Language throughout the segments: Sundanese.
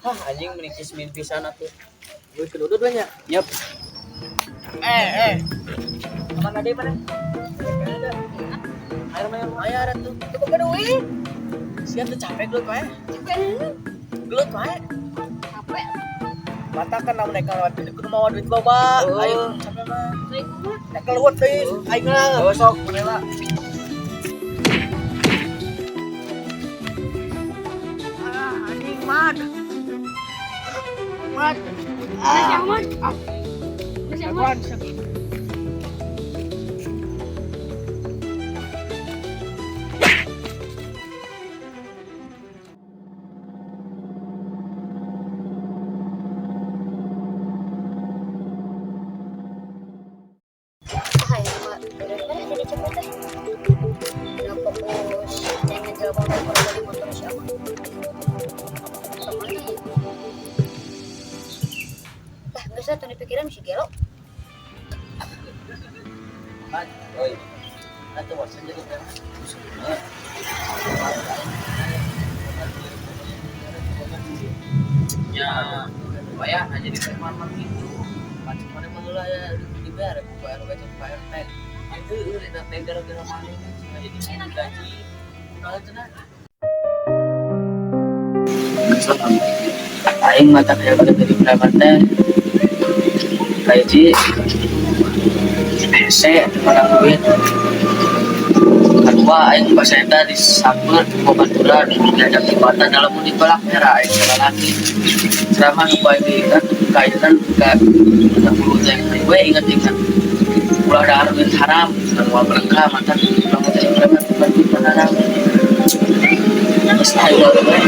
Hah, anjing menikis mimpi sana tuh. Gue kedudut banyak. Yep. Eh. Mana deh mana? Air mana? Air tuh. Tuh bukan duit. Siap tuh capek gelut wae. Gelut wae. Capek. Mata kan lamun naik lewat duit kudu mawa duit loba. Oh. Ayo capek mah. Saya kumaha? Naik keluar deui aing lah. Oh, sok mana lah. Ah, anjing man. Man. Masih aman. Masih aman. Ah, ya, Mak. Bener-bener jadi cepet teh. Udah fokus jangan jawab motor dari motor siapa. Kemana ya? Lah, nggak usah tuh pikiran si gelo. Man. Oi. Atuh bosan jadi kan. Ya, bayar aja di preman mah gitu. Macam mana mah ya dibayar ku bayar gaji Pak RT. Itu udah teh gara-gara maling cuma jadi saya digaji. Kunaon cenah? Aing mata kayak udah jadi preman teh. Gaji hese menang duit. Kedua aing pas eta disamber ku baturan diajak jembatan dalam mun ditolak merah aing salah lagi. Selama nu aing diingat kaitan ka 10 teh we ingat-ingat. Ulah dahar duit haram, dan moal berkah mata lamun teh preman bukan duit haram. Geus aing we.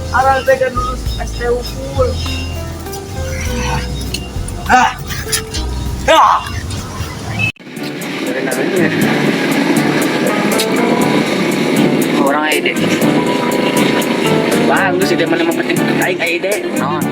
Arang teh kan lulus ST unggul. Ah. Ah. Orang ide. Bagus ide mana penting aing ide. Naon?